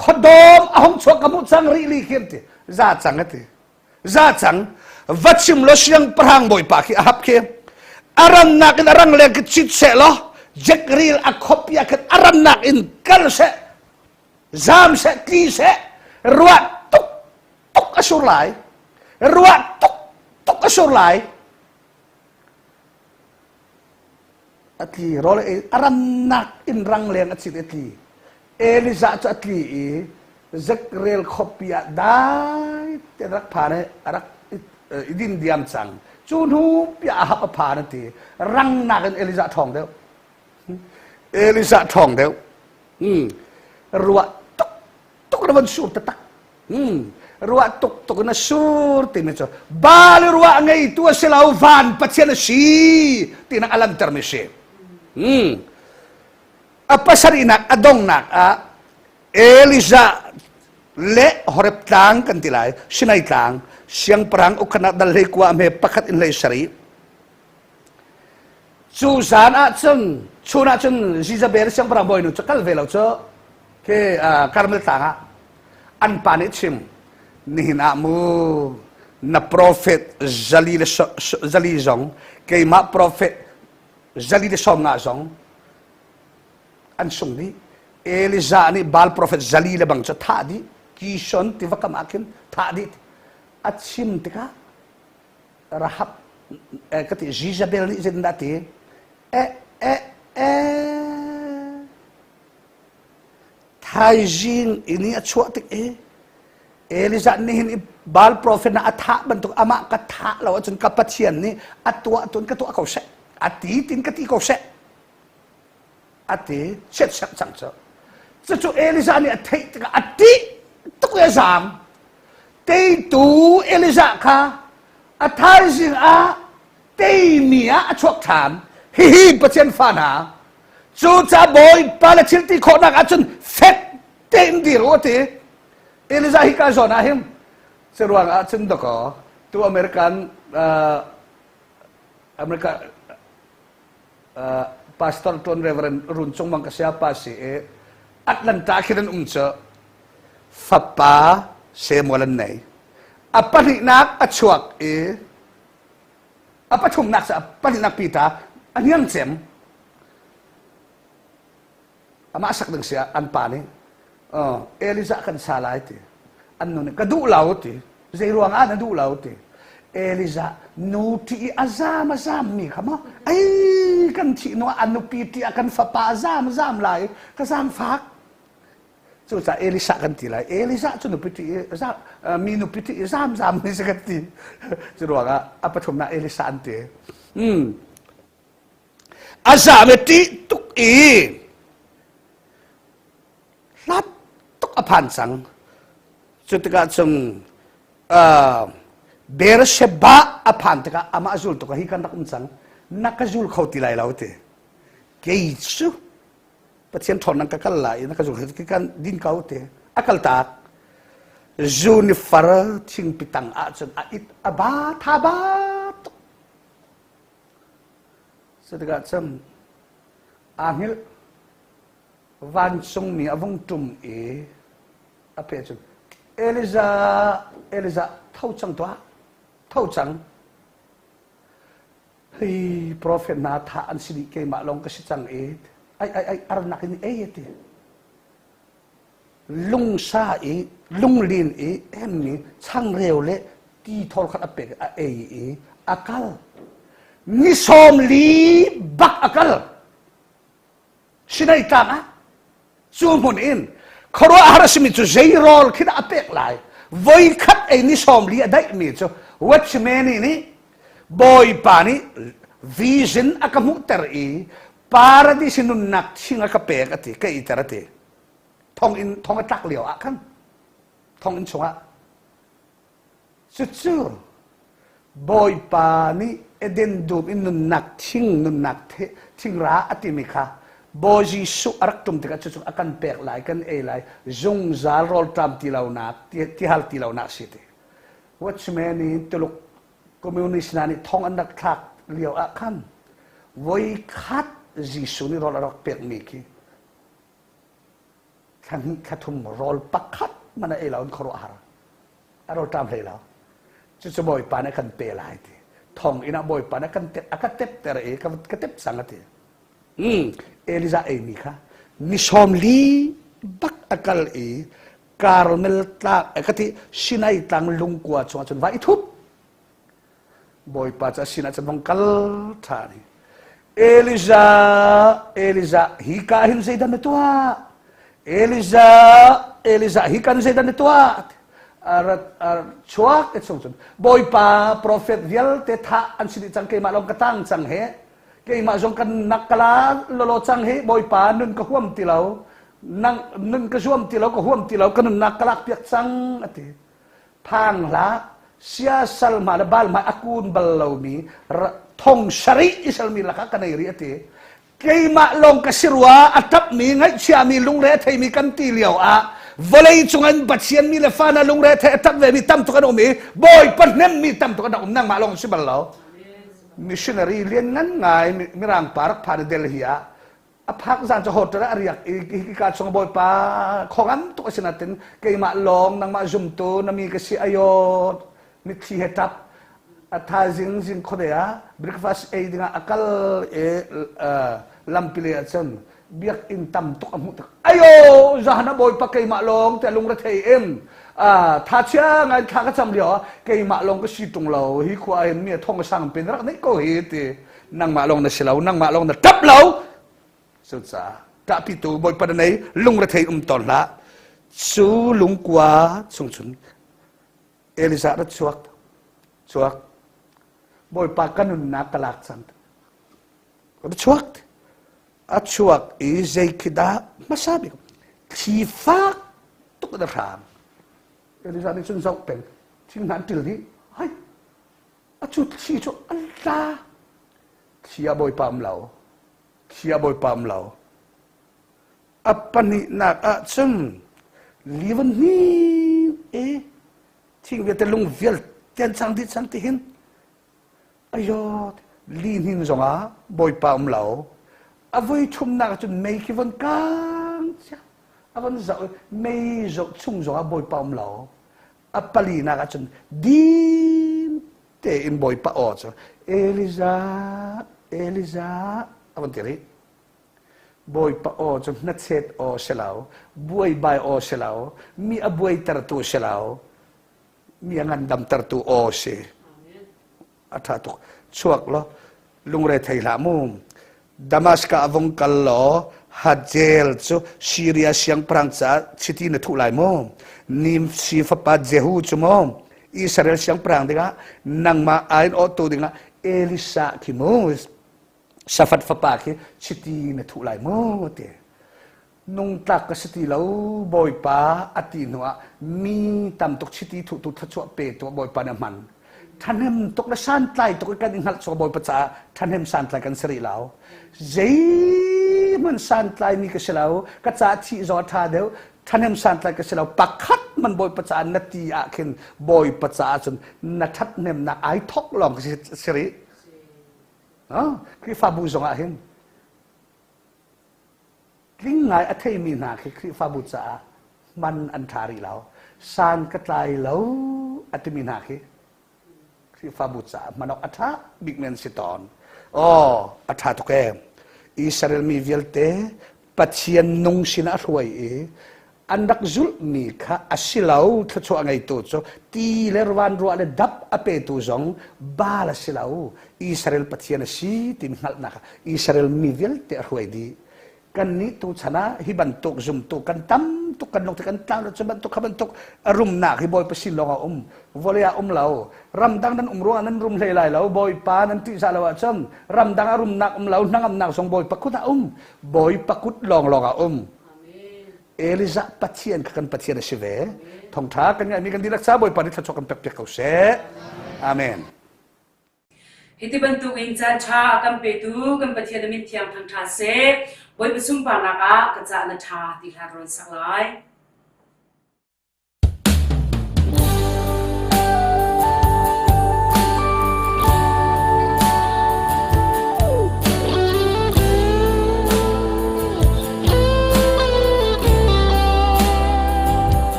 khuadawm a hung chuak ka hmuh cang rih li khi an ti. Za cang a ti. Za cang. Va chim law siangpahrang bawipa khi a hap khi. A rannak in a rang leng khi chit seh law, Jack ril a khopi ah khin a rannak in kal seh, zam seh, tli seh, ruah tuk tuk a sur lai. Ruah tuk tuk a sur lai. A tli rawl ei a rannak in rangleng a cit a tli. Elijah cu a tli i Zekrel khuapi ah dai te rak phan i a rak i din diam cang. Cu hnu piah a hap a phan a ti. Rangnak in Elijah ṭhawng deuh. Elijah ṭhawng deuh. Ruah tuk tuk na van sur taktak. Ruah tuk tuk in a sur timi cu Baal ruah ngeitu a si lo van Pathian a si tinak a lantermi si. A pasarihnak a dongnak ah Elijah le Horeb tlang kan ti lai Sinai tlang siangpahrang ukhanak dal hlei kua hme pakhat in hlei sarih cu zan ah cun chun ah cun Jezebel siangpahrang bawinu cu kal ve lo cu khi Karmel tlang ah an pa nih chim nihin ah mu na profet zali le zali zong keimah profet zali le 50 zong an sung dih Elijah nih Baal profet zali le bang cu thah dih Kishon tiva kam ah khin thah dih a chim tikah Rahab ka ti Jezebel nih zeitindah ti eh eh eh thaizing ini a chuah tik i Elijah nih hin Baal prophet na a thah bantuk amah ka thah lo ahcun ka Pathian nih a tuah tun ka tuah ko seh a ti tin ka ti ko seh a ti chiatserh cang cu cucu Elijah nih a theih tikah a ṭih tuk i a zaam teitu Elijah kha a thaizing ah teimi ah a chuak ṭhan hihi Pathian fa hna cucaah Bawipa le thil ti khawhnak ahcun fek tein dir u a ti Elijah hi ka zawn ah hin curuang ah cun dakaw tu American uh, America pastor tuan Reverend Run Cung Mang ka sia pa si i Atlanta khin an um cu fapa Samuel an nei a pahnihnak a chuak i a pathumnak a pahnihnak Peter a hniang cem amah sak ding sia an pa nih Elijah kan sa lai ti an nu nih ka duh lo ti zei ruang ah na duh lo ti Elijah nu ṭi i a zam a zam mi kha maw ei kan thih hnu ah a nupi ṭi ah kan fapa a zam a zam lai ka zaangfak cucaah Elijah kan ti lai Elijah cu nupi ṭi i mi nupi ṭi i zam zam mi si kan ti cu ruangah a pathumnak Elijah an ti A zam i ṭih tuk i hlat tuk a phan cang. Cu tikah cun uh, Beersheba a phan tikah amah zultu ka hi kan rak um cang. Na ka zul kho ti lai lo ti. Kei cu Pathian ṭhawnnak ka kal lai i na ka zul kho kan din ko ti. A kal tak. Junifer thingpi tang ahcun a it a ba tha ba tuk. Cutikah cun aa hngilh. Vancungmi a vung ṭum i a peh cun Elijah, Elijah, tho cang tuah, tho cang. Hei profet hna thah an si dih keimah lawng ka si cang i ai ai ai arnak in ei ati. Lungsa i lunglin i emmi changreu le ti thawl khat a pek a ei i a kal. Ni 40 bak a kal. Sinai tlang ah cu hmun in khuaruahhar a simi cu zei rawl khi dah a pek lai voi khat ei ni 40 a daihmi cu watchman nih bawipa nih vision a ka hmuhter i paradis nunnak thing a ka pek a ti ka iter a ti thong in thong a tlak lio ah khan thong in chungah Cucu Bawipa nih Eden dum in nunnak thing nunnak thingra a timi kha Bawi Jesuh a rak ṭum tikah cucu a kan pek lai, kan ei lai, zungzal rawlṭam ti lonak, tihal ti lonak si ti. Watchman in Tuluk communist hna nih thong an rak thlak lio ah khan voi khat Jesuh nih rawl a rak pekmi khi thla hnih thla thum rawl pakhat man a ei lo in khuaruahhar a rawlṭam hlei lo cucu bawipa nih a kan pe lai ti thong inn ah bawipa nih kan tep a ka tepter i ka tep cang a ti Elijah eimi kha ni 40 bak a kal i Karmel tlang ka ti Sinai tlang lungkua chungah cun va i thup Bawipa cu a sinah cun vong kal ṭhan i Elijah, Elijah, hi ka hin zeidah na tuah? Elijah, Elijah, hi kan zeidah na tuah? Rat chuak te chung cun Bawipa profet vialte thah an si dih cang keimah lawng ka tang cang he keimah zong kan nak kala lolo cang hi Bawipa nun ka huam ti lo nang nun ka zuam ti lo ka huam ti lo ka nunnak ka lak piak cang ati Phang hlah, siasal hma le bal hma a kun bal lomi thong sarih Israel mi lakah ka nei rih a ti. Keimah lawng ka si rua a ṭapmi ngaihchiami lungre a theimi kan ti lio ah vawlei cung an Pathian mi le fa na lungre a thei a ṭap vemi tam tuk an um i Bawipa hnemmi tam tuk an um nangmah lawng si bal lo. Missionary lian ngan ngai mirang pa rak phan i Delhi ah a phak zan cu hotel ah a riak i hika chung bawipa khongam tuk a si natin keimah lawng nangmah zumtu na mi ka si ayo mitthli he tap a thaizing zing khuade ah breakfast ei dingah a kal i lampi le ahcun biakinn tam tuk a hmuh tik ayo zahana bawipa keimah lawng te lungre thei in tha chia ngai thla ka cam lio ah keimah lawng ka si tung lo hi khua hin mi a thong a sang pin rak nei ko hi ti nangmah lawng na si lo nangmah lawng na ṭap lo cucaah ṭahpitu bawipa na nei lungrethei um tawn hlah cu lungkua chung cun Elijah ra chuak chuak bawipa ka nunnak ka lak cang ra chuak a chuak i zei khi dah hmasa bik thli fak tuk in a hram Elijah nih cun zoh peng thing hna an ṭil dih hai A cu thli cu an tla. Thli ah Bawipa um lo. Thli ah Bawipa um lo. A pahnihnak ah cun li van hnin i thing vialte lung vialte an cang dih cang ti hin ayo li hnin zongah Bawipa um lo. A voi thumnak ah cun mei khi von kang cia. A von zoh mei zoh chung zongah Bawipa um lo. A palinak ah cun dim tein Bawipa aw cu Elijah, Elijah a van ti rih. Bawipa aw cu hnachet aw si lo, buaibai aw si lo, mi a buaitertu si lo, mi a ngandamtertu aw si. A ṭha tuk. Chuak law lungre thei hlah mu. Damascus a vung kal law Hazael cu Siria siangpahrang caah chiti na thuh lai maw? Nimsi fapa Jehu cu maw Israel siangpahrang dingah nangmah ai awhtu dingah Elisha khi mu Safat fapa khi chiti na thuh lai maw ti. Nungtlak ka si ti lo Bawipa a ti hnuah mi tam tuk chiti thuhtu thluachuah petu Bawipa nih a hman. Ṭhahnem tuk le santlai tuk i kan i hngalh cu Bawipa caah ṭhahnem santlai kan si rih lo. Zeihmanh santlai mi ka si lo, ka ca thih zong a ṭha deuh, ṭhahnem santlai ka si lo. Pakhat man Bawipa caah na ti ah khin Bawipa caah cun na ṭhathnemnak ai thawk lawng ka si rih. Khrihfabu zongah hin Tling ngai a theimi hna khi Khrihfabu caah man an ṭha rih lo. San ka tlai lo a timi hna khi Khrihfabu caah hman awk a ṭha bikmi an si tawn. Aw, a ṭha tuk ee. Israel mi vialte Pathian nung sinah a hruai i an rak zulhmi kha a si lo thluachuah ngeitu cu ti le van ruah le dap a petu zong Baal a si lo Israel Pathian a si timi hngalhnak ah Israel mi vialte a hruai dih kannih tu chan ah hi bantuk zumtu kan tam tuk kan lungthin kan tlau cu bantuk kha bantuk a rumnak hi Bawipa sin lawng a um vawlei ah um lo ramdang nan um ruangah nan rum hlei lai lo Bawipa nan ṭihzah lo ahcun ramdang a rumnak um lo hnangamnak zong Bawipa kut ah um Bawipa kut lawnglawng ah um Elijah Pathian kha kan Pathian a si ve. Thawngṭha kan ngaihmi kan dihlak ca Bawipa nih thluachuah kan pekpiak ko seh. Amen. Hiti bantukin caan ṭha a kan petu kan Pathian a min thiang thangṭha seh. Bawipa sunparnak ah ka cah na ṭha ti hla ka rawn sak lai.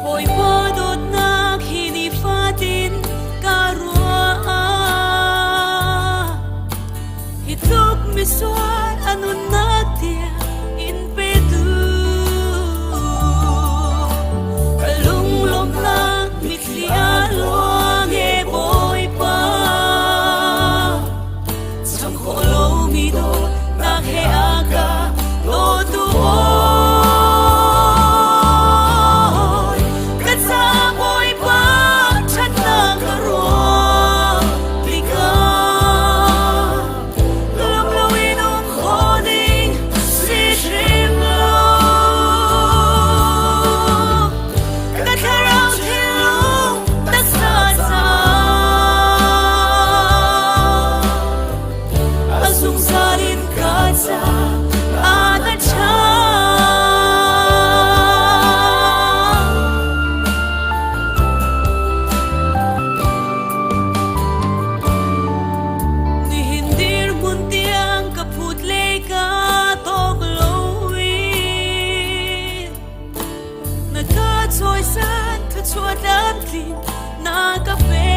Bawipa dawtnak hi nifatin ka ruah. Hi tluk misual a nunnak tiang in petu. Ka lunglawmhnak mitthli a luang e Bawipa. Cham khawh lomi dawtnak he a ka dawtu awi. Ka ca Bawipa ṭhatnak ka ruah tikah lam loin um khawh ding si hrim lo. Ka thlarau thinlung taksa caah a zungzal in ka ca a na ṭha. Nihin dirhmun tiang ka phut le ka tawk loin na ka cawisan thluachuah tlamtlin na ka pek.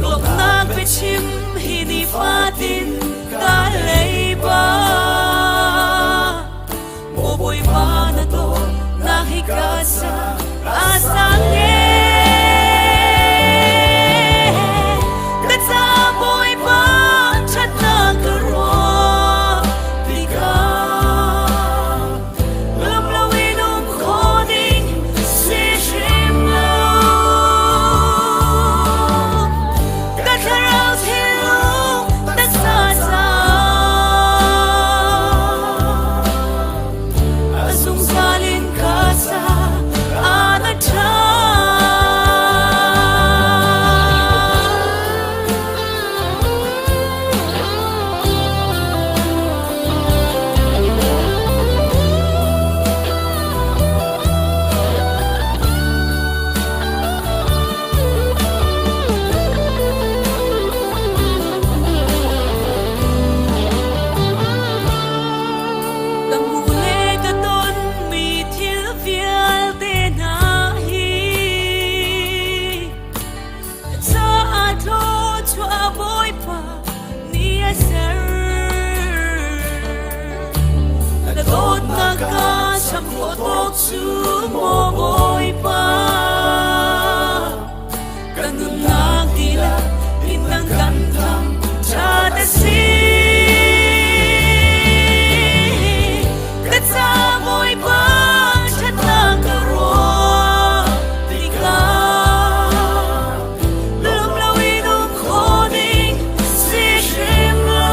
Lawmhnak biachim hi nifatin ka leiba. Maw Bawipa na dawtnak hi ka sa a sang e. Ka ca Bawipa ṭhatnak ka ruah tikah lam loin um khawh ding si hrim lo. Ka thlarau thinlung taksa caah a zungzal in ka ca a na ṭha. Ka hmuh le ka tonmi thil vialte hna hi caah thluachuah Bawipa nih a ser. Na dawtnak ka cham khawh tawk cu maw Bawipa. Ka nunnak dihlak in nang kan tham ṭha na si. Ka ca Bawipa ṭhatnak ka ruah tikah lung loin um khawh ding si hrim lo.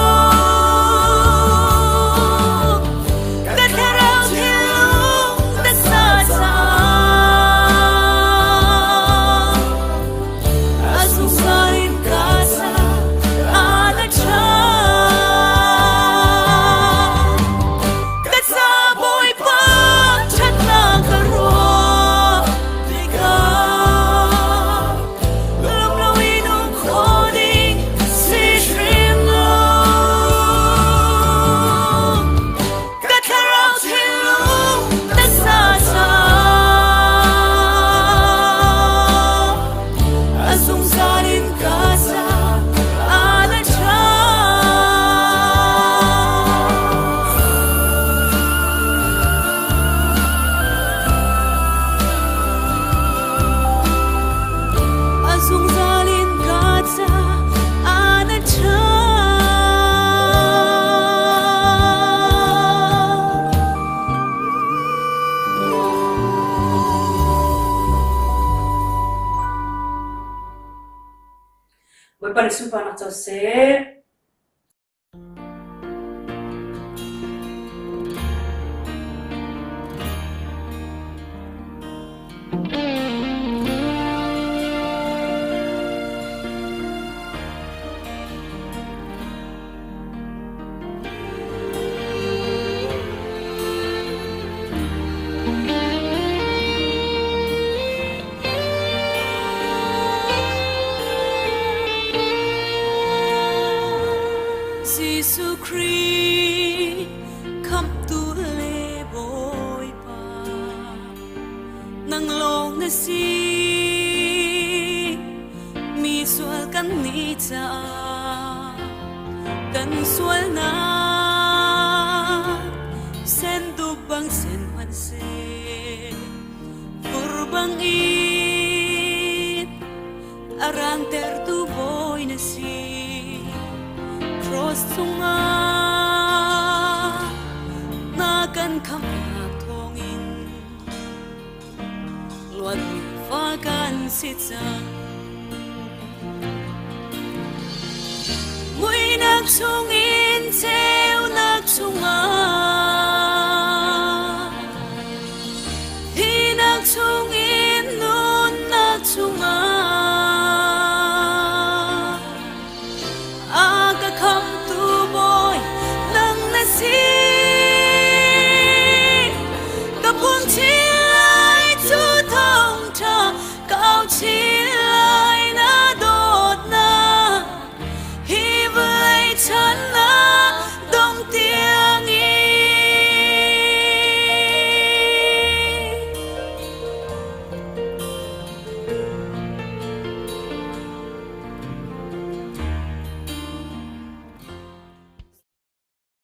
Ka thlarau thinlung taksa caah a zungzal in ka ca a na ṭha. Bawipa nih sunparnak co seh. Jesuh Khrih khamhtu le Bawipa nang lawng na si mi sual kan nih caah kan sualnak sen dup bang sen hmanhseh fur bang in a rangtertu bawi na si cross cungah na kan khamhnak thawngin luatmi fa kan si cang. Muihnak chungin.